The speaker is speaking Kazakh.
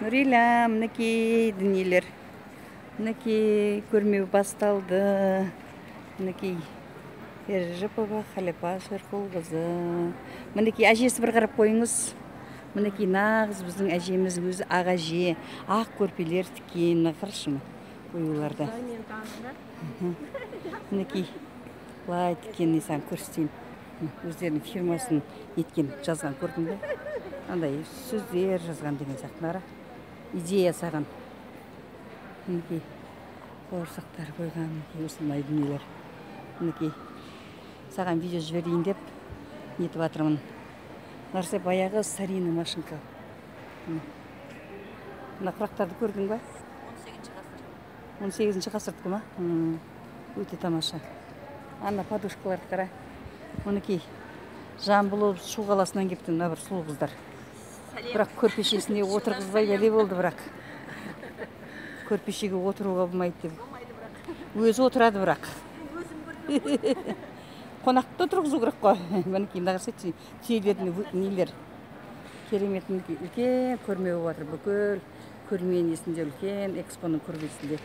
Нұрила, мінекей дүниелер. Мінекей, көрме басталды. Мінекей, Ержепова Халипа Шерқұлқызы. Мінекей, әжесі, бір қарап қойыңыз. Мінекей, нағыз біздің әжеміз, өзі ақ әже, ақ көрпелер тіккен. Мына қарашы, оюларды. Мінекей, былай тіккен, мен саған көрсетейін. Өздерінің фирмасын неткен, жазған, көрдің бе? Андай сөздер жазған деген сияқты. Қара, идея саған. Мінекей, бауырсақтар қойған, мінекей, осындай дүниелер. Мінекей, саған видео жіберейін деп нетіп жатырмын. Нәрсе, баяғы старинный машинка. Мына құрақтарды көрдің ба? 18 ғасыр. 18 ғасырдікі ма? Өте тамаша. Ана подушкаларды қара. Мінекей, Жамбыл облысы, Шу қаласынан келіпті мына бір сұлу қыздар. Бірақ көрпешесіне отырғызбай бәле болды. Бірақ көрпешеге отыруға болмайды деп. Болмайды бірақ. Өзі отырады бірақ. Өзім көрдім. Қонақты отырғызу керек қой. Мінекей, мына қарасай, түйелердің нелер керемет. Мінекей, үлкен көрме болып жатыр. Бүкіл көрме несінде, үлкен экспоның көрмесінде.